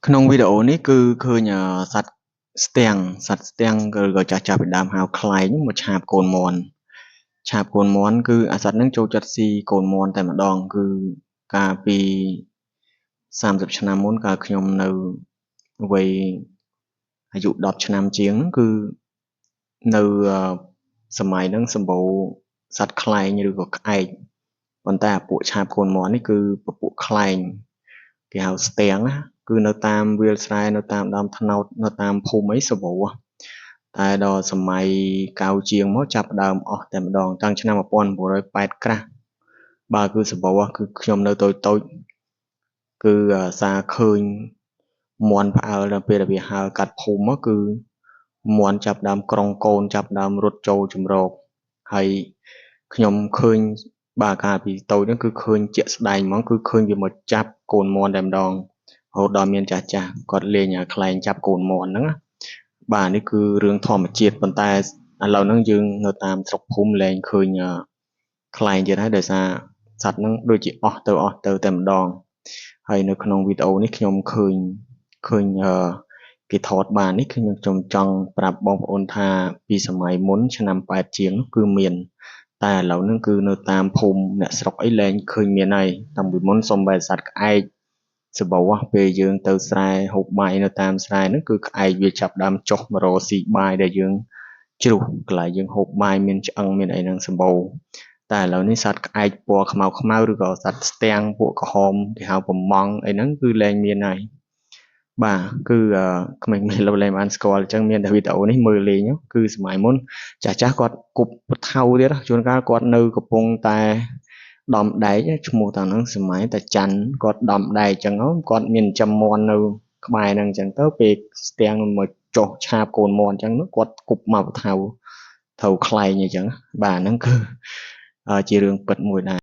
ក្នុងវីដេអូនេះគឺឃើញសត្វស្ទាំងសត្វស្ទាំងឬក៏ចាស់ចាស់ពីដើមហៅខ្លែងមកឆាបកូនមាន់ឆាបកូនមាន់គឺអាសត្វហ្នឹងចូលចិត្តស៊ីកូនមាន់តែម្ដងគឺកាលពី30ឆ្នាំមុនកាលខ្ញុំនៅវ័យអាយុ10ឆ្នាំជាងគឺនៅសម័យហ្នឹងសម្បូរសត្វខ្លែងឬក៏ក្អែកប៉ុន្តែអាពួកឆាបកូនមាន់នេះគឺពពួកខ្លែងគេហៅស្ទាំងណាគឺនៅតាមវាលស្រែនៅតាមដើមត្នោតនៅតាមភូមិអីសម្បូរតែដល់សម័យកៅជាងមកចាប់ដើមអស់តែម្ដងតាំងឆ្នាំ1980ក្រាស់បាទគឺសម្បូរគឺខ្ញុំនៅតូចតូចគឺសារឃើញមាន់ផ្អើលដល់ពេលដែលវាហើរកាត់ភូមិមកគឺមាន់ចាប់ដើមក្រុងកូនចាប់ដើមរត់ចូលជំរកហើយខ្ញុំឃើញបាទកាលពីតូចហ្នឹងគឺឃើញជាក់ស្ដែងហ្មងគឺឃើញវាមកចាប់កូនមាន់តែម្ដងរហូតដល់មានចាស់ចាស់គាត់លេងអាខ្លែងចាប់កូនមាន់ហ្នឹងណាបាទនេះគឺរឿងធម្មជាតិប៉ុន្តែឥឡូវហ្នឹងយើងនៅតាមស្រុកភូមិលែងឃើញខ្លែងទៀតហើយដោយសារសត្វហ្នឹងដូចជាអស់ទៅអស់ទៅតែម្ដងហើយនៅក្នុងវីដេអូនេះខ្ញុំឃើញឃើញគេថតបាននេះខ្ញុំខ្ញុំចង់ប្រាប់បងប្អូនថាពីសម័យមុនឆ្នាំ8ជាងគឺមានតែឥឡូវហ្នឹងគឺនៅតាមភូមិអ្នកស្រុកអីលែងឃើញមានហើយតាំងពីមុនសំបែសត្វក្អែកសម្បូរពេលយើងទៅស្រែហូបបាយនៅតាមស្រែហ្នឹងគឺក្អែកវាចាប់ដើមចុះមករកស៊ីបាយដែលយើងជ្រុះកន្លែងយើងហូបបាយមានឆ្អឹងមានអីហ្នឹងសម្បូរតែឥឡូវនេះសត្វក្អែកពណ៌ខ្មៅខ្មៅឬក៏សត្វស្ទាំងពួកក្រហមគេហៅប្រម៉ង់អីហ្នឹងគឺលែងមានហើយបាទគឺក្មេងៗលោកលែងបានស្គាល់អញ្ចឹងមានតែវីដេអូនេះមើលលេងគឺសម័យមុនចាស់ចាស់គាត់គប់ពថៅទៀតជួនកាលគាត់នៅកំពុងតែដំដែកឈ្មោះតាហ្នឹងសម័យតាច័ន្ទគាត់ដំដែកអញ្ចឹងគាត់មានចិញ្ចឹមមាន់នៅក្បែរហ្នឹងអញ្ចឹងទៅពេលស្ទាំងមកចុះឆាបកូនមាន់អញ្ចឹងគាត់គប់មកពថៅត្រូវខ្លែងអញ្ចឹងបាទហ្នឹងគឺជារឿងពិតមួយដែរ។